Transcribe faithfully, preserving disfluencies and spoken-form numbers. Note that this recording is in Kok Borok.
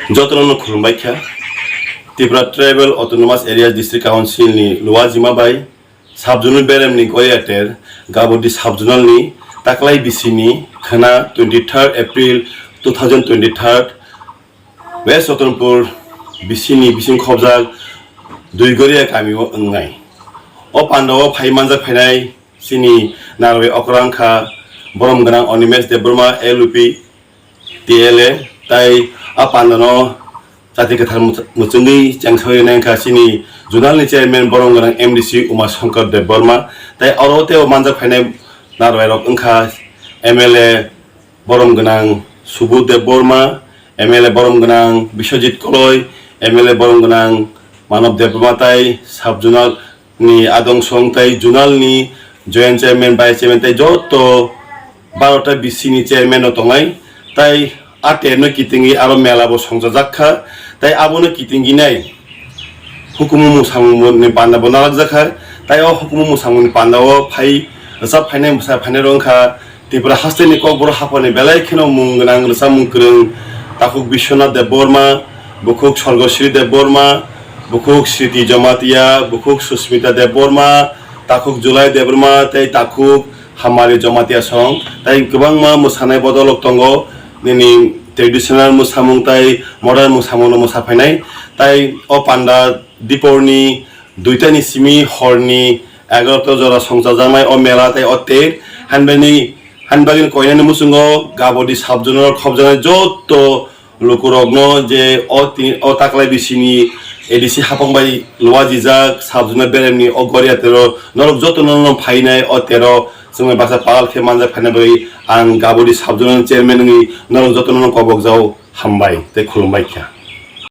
Jotono no khulumbai kha. Tripura Tribal Autonomous Areas District Council ni luajima bai Sub-Zonal Beremni Goriater Gabodi Sub-Zonal ni taklai bisini khana twenty-third April two thousand twenty-third West Ratanpur bisini bising khobjak Duigoria kami o wngnai. O panda o phai manjak phainai chini narwi okra wngkha borom gwnang Animesh Debbarma L U P T L A tai a panda no jati kwthar much-, muchungwi chengsawi nai wngkha chini zonal ni chairman borom gwnang M D C Uma Shankar Debbarma tai oro tei o manjak phainai narwi rok wngkha M L A borom gwnang Subodh Debbarma, M L A borom gwnang Biswajit Koloi, M L A borom gwnang Manav Debbarma tai sub-zonal ni adong song tai zonal ni joint chairman, vice chairman tai joto barota B C ni chairman no tongnai tai a term no kitingwi aro mela bo songjajak kha tai abono kitingwi nai hukumu mwsamung ni panda bo nalakjak kha tai o hukumu mwsamung ni panda o phai rwchap phainai bwsa phainai rok wngkha Tripura haste ni kokborok haphar ni belai kheno mung gwnang rwchapmung kwrwng takhuk Biswanath Debbarma, bukhuk Sorgosri Debbarma, bukhuk Sriti Jamatia, bukhuk Susmita Debbarma, takhuk Julai Debbarma tei takhuk Hamari Jamatia song tai kwbangma mwsanai bodolok tongo nini traditional mwsamung tai modern mwsamung no mwsa phainai tai o panda diporni duitani simi horni egarota jora songchajaknai o mela tai o ter hanbani hanbagini koinani muchungo Gabodi sub-zonal khobjaknai joto lukurokno je o ti-, o taklai bisini A D C hapang bai luajijak sub-zonal beremni o Goriatero norok jotono no phainai o tero chwngno baksa pal khe manjak phaina bagwi ang Gabodi sub-zonal chairman wngwi norok jotono no kobokjao hambai tei khulumbai kha.